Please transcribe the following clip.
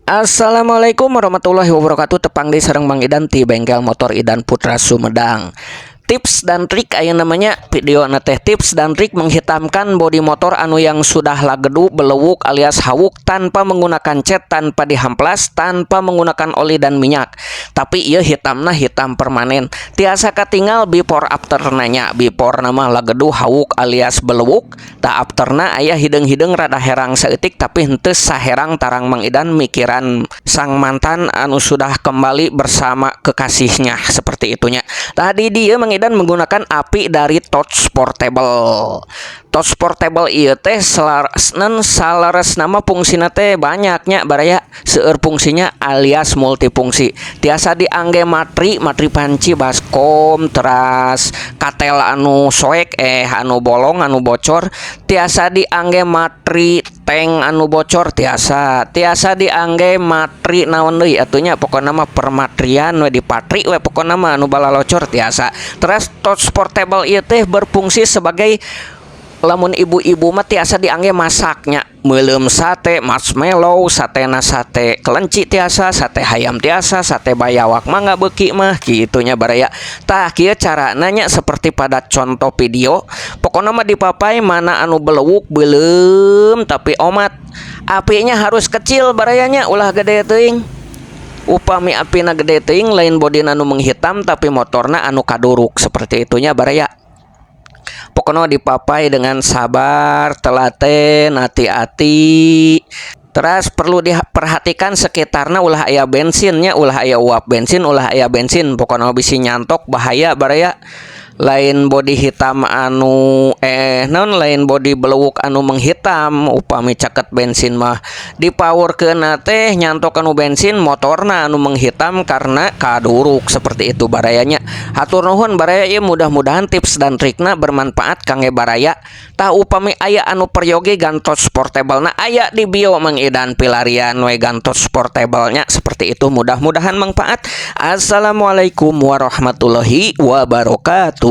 Assalamualaikum warahmatullahi wabarakatuh. Tepang deui sareng Mang Idan ti Bengkel Motor Idan Putra Sumedang. Tips dan trik aya namanya video teh, tips dan trik menghitamkan bodi motor anu yang sudah lagedu, belewuk alias hawuk tanpa menggunakan cat, tanpa dihamplas, tanpa menggunakan oli dan minyak. Tapi ieu hitamna hitam permanen. Tiasa katingal before after nya. Before na mah lagedu, hawuk alias belewuk. Tah, afterna aya hideung-hideung, rada herang saeutik, tapi henteu saherang tarang Mang Idan mikiran sang mantan anu sudah kembali bersama kekasihnya, seperti itunya. Tadi dia Mang Idan menggunakan api dari torch portable. Torch portable ieu teh nen saleresna mah fungsina teh banyaknya, baraya. Seueur fungsinya alias multifungsi. Tiasa diangge matri, matri panci baskom, teras katel anu soek, eh, anu bolong, anu bocor. Tiasa diangge matri tank anu bocor, tiasa tiasa diangge matri naon deui atuh nya. Pokona mah permatrian we, dipatri we, pokona mah anu balalocor tiasa. Terus torch portable ieu teh berfungsi sebagai, lamun ibu-ibu mah tiasa diangge masaknya, meuleum sate marshmallow, satena sate kelenci tiasa, sate hayam tiasa, sate bayawak mah nggak beuki mah gitunya, baraya. Tah, kieu carana nya, seperti pada contoh video. Pokoknya mah dipapai mana anu belewuk belum, tapi omat apinya harus kecil, barayanya, ulah gede teuing. Upami apina gede teuing, lain bodina anu menghitam, tapi motorna anu kaduruk, seperti itunya, baraya. Pokoknya dipapai dengan sabar, telaten, hati-hati. Terus perlu diperhatikan sekitarnya ulah aya bensinnya, ulah aya uap bensin, ulah aya bensin. Pokoknya bisi nyantok, bahaya, baraya. Lain body hitam anu, eh, non, lain body belewuk anu menghitam, upami caket bensin mah dipowerkeun teh nyantok anu bensin, motorna anu menghitam karena kaduruk, seperti itu, barayanya. Hatur nuhun, baraya. Ieu mudah-mudahan tips dan trikna bermanfaat kangge baraya. Tah, upami aya anu peryogi gantos portable na aya di bio Mang Idan, pilarian we gantos portable-nya, seperti itu. Mudah-mudahan manfaat. Assalamualaikum warahmatullahi wabarakatuh.